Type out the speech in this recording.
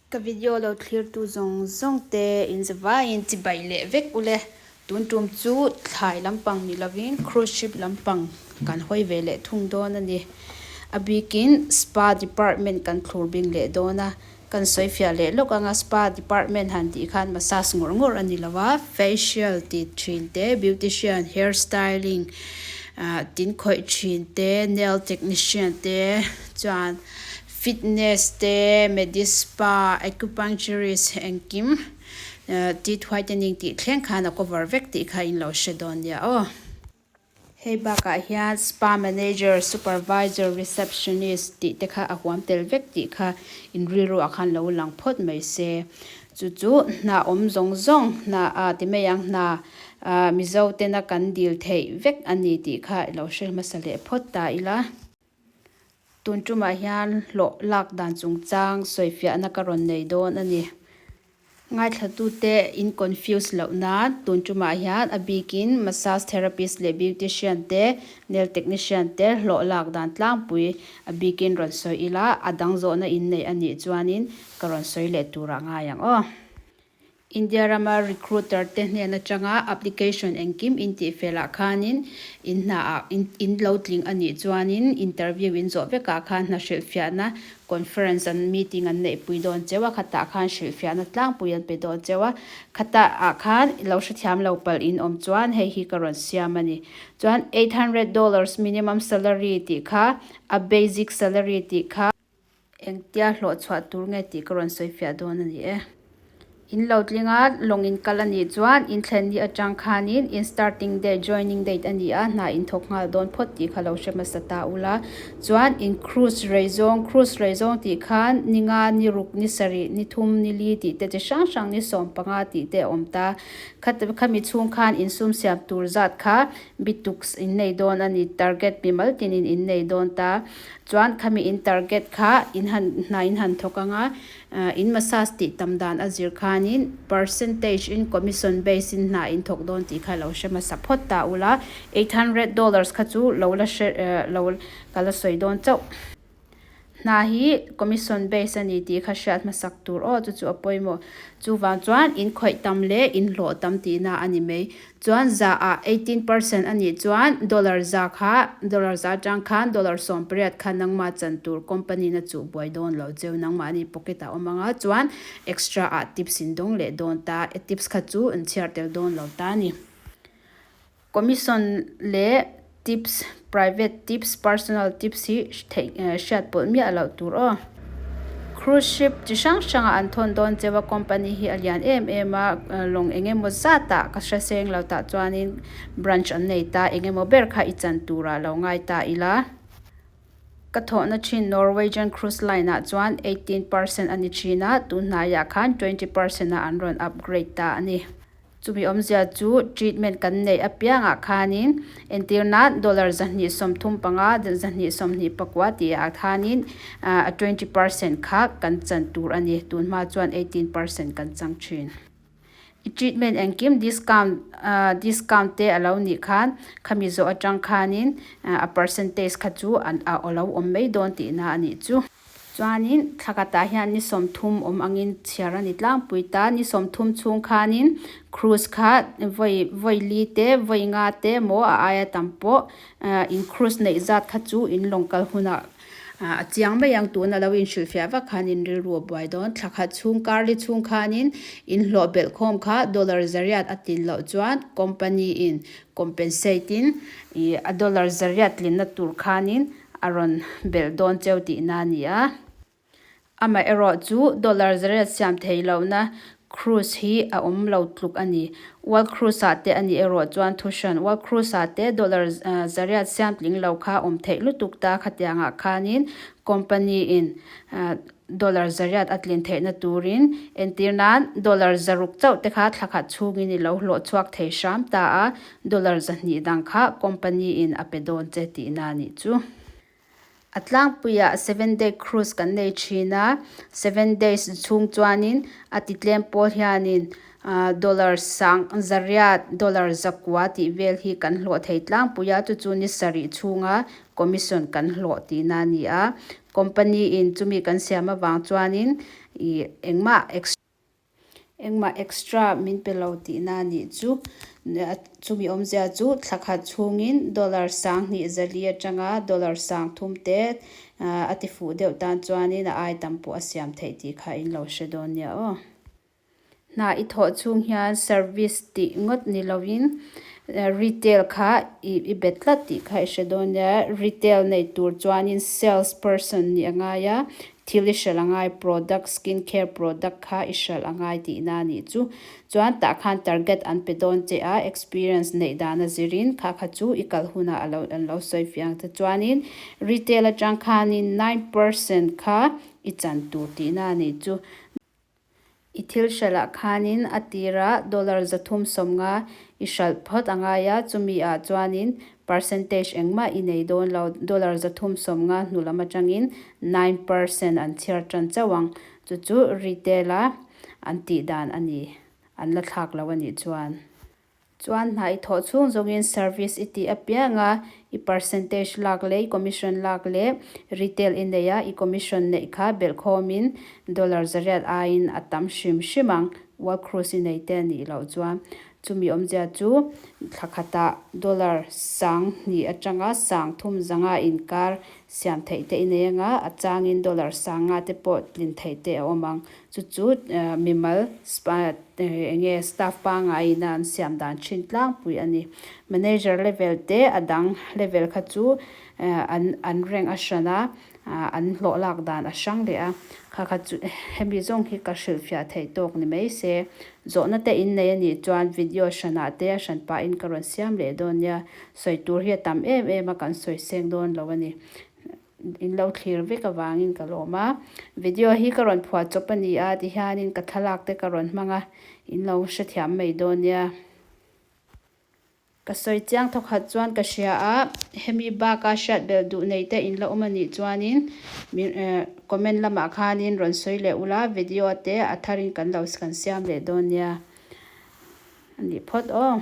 Ka video lo thlirtu zawng zawng te in zavaiin chibai leh vek ule. Tun tum chu thlai lampang ni lovin cruise ship lampang kan hawi ve leh thung dawn a ni. A bikin spa department kan thlur bing leh dawn a, kan sawi fiah leh lawk anga spa department han tih khan massage ngawr ngawr a ni lo a, facial ti thin te, beautician, hair styling ah tin khawih thin te, nail technician te chuan Fitness te, medispa, acupuncturist engkim teeth whitening tih thleng khan a cover vek tih kha in lo hre dawn nia aw. Hei bakah hian spa manager, supervisor, receptionist tih te kha a huam tel vek tih kha in rilruah khan lo lang phawt mai se. Chu chu hna awm zawng zawng hna ah ti mai ang hna Mizo tena kan dil theih vek a ni tih kha i lo hre hmasa leh phawt ta ila. Tun tumah hian hlawh lak dan chungchang sawifiahna ka rawn nei dawn a ni. Ngaithlatute in confuse loh nan tun tumah hian a bikin massage therapist leh beautician te, nail technician te hlawh lak dan tlangpui a bikin rawn sawi ila, a dang zawhna in nei a nih chuanin ka rawn sawi leh turah ngai ang aw. India rama recruiter te hnen atanga application engkim in tih felah khanin in hna ah in lo tling a nih chuanin interview in zawh vekah khan hna hrilhfiahna conference an meeting an neihpui dawn cheu a, khatah khan hrilhfiahna tlangpui an pe dawn cheu a, khatah ah khan lo hrethiam lo palh in awm chuan hei hi ka rawn siam a ni. Chuan $800 minimum salary tih kha a basic salary tih kha. Engtia hlawh chhuah tur nge tih ka rawn sawi fiah dawn a ni e. In lo tling a, lawng in kal a nih chuan in thlen ni atang khanin in starting date, joining date a ni a, hna in thawk nghal dawn phawt tih kha lo hre hmasa ta ula. Chuan in cruise rei zawng, cruise rei zawng tih khan ni nga, ni ruk, ni sarih, ni thum, ni li tih te chi hrang hrang ni 15 tih te a awm ta. Khami chhung khan in sum siam tur zat kha bituk in nei dawn a ni, target mimal tinin in nei dawn ta. Chuan khami in target kha in han hna in han thawk anga in massage tih tam dan a zir khanin percentage in commission base in hna in thawk dawn tih kha lo hre hmasa phawt ta ula $800 kha chu lo la hre lo ka la sawi dawn chauh. Hna hi commission base a ni tih kha hriat hmasak tur aw chu chu a pawimawh. Chuvang chuan in khawih tam leh in hlawh tam tihna a ni mai. Chuan za ah 18% a nih chuan dollar za kha dollar za atang khan dollar 18 kha nangmah chan tur company na chuh buai dawn lo cheu nangmahni pocket ah awm anga chuan extra ah tips in dawng leh dawn ta e tips kha chu an chhiar tel dawn lo ta a ni. Commission leh Tips, Private tips, personal tips hi theih hriat pawlh miah loh tur aw. Cruise ship chi hrang hrangah an thawn dawn cheu a, company hi a lian em em a, lawng eng emaw zatah ka hre seng lo tah chuanin branch an nei ta, eng emaw ber kha i chan turah lo ngai ta ila. Ka thawhna thin Norwegian Cruise Line ah chuan 18% a ni thin a, tun hnaiah khan 20% ah an rawn upgrade ta a ni. Chumi awmzia chu treatment kan neih apiangah khanin entir nan dollar 235, 224 tih ah khanin a 20% kha kan chan tur a ni. Tun hma chuan 18% kan chang thin. I treatment engkim discount discount te a lo nih khan khami zawh atang khanin a percentage kha chu a lo awm mai dawn tihna a nih chu. Chuanin thla khatah hian ni 30 awm angin chhiar a ni tlangpui ta. Ni 30 chhung khanin cruise kha vawi vawi li te vawi nga te emaw a aia tam pawh in cruise neih zat kha chu in lawng kal hunah a chiang mai ang tuna lo inhrilhfiah vak khan in rilru a buai dawn. Thla khat chhung kar li chhung khanin in hlawh belh khawm kha dollar 800 a tin loh chuan company in compensate in ih a dollar 800 tlinna tur khanin a rawn belh dawn cheu tihna a ni a. Amaherawh chu dollar 800 siam theih lohna cruise hi a awm lo tluk a ni. World cruise ah te a nih erawh chuan thuhran world cruise ah te dollar 800 siam tling lo kha awm theih lutuk ta khatiangah khanin company in dollar 800 a tlin theihna turin entir nan dollar 600 chauh te kha thla khat chhungin i lo hlawh chhuak thei hram ta a. Dollar 200 dang kha company in a pe dawn che tihna a nih chu. A tlangpuiah 7 day cruise kan nei thin a, 7 days chhung chuanin a ti tlem pawl hianin dollar sang 800, dollar 900 tih vel hi kan hlawh thei tlangpui a, chu chu ni sarih chhunga commission kan hlawh tihna a ni a. Company in chumi kan siam avang chuanin ih engmah engmah extra min pe lo tihna a nih chu. Chumi awmzia chu thla khat chhungin dollar 2004 atanga dollar 3000 te a ti fuh deuh tan chuanin a ai tam pawh a siam theih tih kha in lo hre dawn nia aw. Hna i thawh chhung hian service tih ngawt ni lovin retail kha i bet tlat tih kha i hre dawn nia. Retail nei tur chuanin sales person nih a ngai a, thil i hralh a ngai, product, skin care product kha i hralh a ngai tihna a nih chu. Chuan tah khan target an pe dawn che a, experience neih dan a zirin kha kha chu i kal hunah a lo an lo sawi fiah ang che. Chuanin retail atang khanin 9% kha i chan tur tihna a nih chu. I thil hralhah khanin a tirah dollar 350 i hralh phawt a ngai a, chumi ah chuanin percentage engmah i nei dawn lo. Dollar 350 hnu lam atangin 9% an chhiar tan chauh ang. Chu chu retail a an tih dan a ni. An la thlak lo a nih chuan. Chuan hna i thawh chhung zawngin service i tih apiang a, i percentage lak leh i commission lak leh retail i nei a, i commission neih kha belhkhawmin dollar 800 aiin a tam hrim hrim ang, World Cruise i nei te a nih loh chuan. Chumi awmzia chu thla khatah dollar 2000 atanga 3500 inkar siam theih te i nei anga, a changin dollar 5000 te pawh tlin theih te a awm ang. Chu chu mimal enge staff pangaiin a an siam dan thin tlangpui a ni. Manager level te a dang level kha chu an an rank a hran a, an hlawh lak dan a hrang leh a. Kha kha chu hemi zawng hi ka hrilhfiah theih tawk ni mai se. Zawhna te in nei a nih chuan video hranah te a hran pahin ka rawn siam leh dawn nia. Sawi tur hi a tam em em a kan sawi seng dawn lo a ni. In lo thlir vek avangin ka lawm a, video hi ka rawn phuah chawp a ni a tihianin ka thlalak te ka rawn hmang a, in lo hrethiam mai dawn nia. Ka sawi chiang thawkhat chuan ka hria a, hemi baka hriat belh duh nei te in la awm a nih chuanin comment lamah khanin rawn sawi leh ula, video te a tharin kan lo kan siam leh dawn nia a nih phawt aw.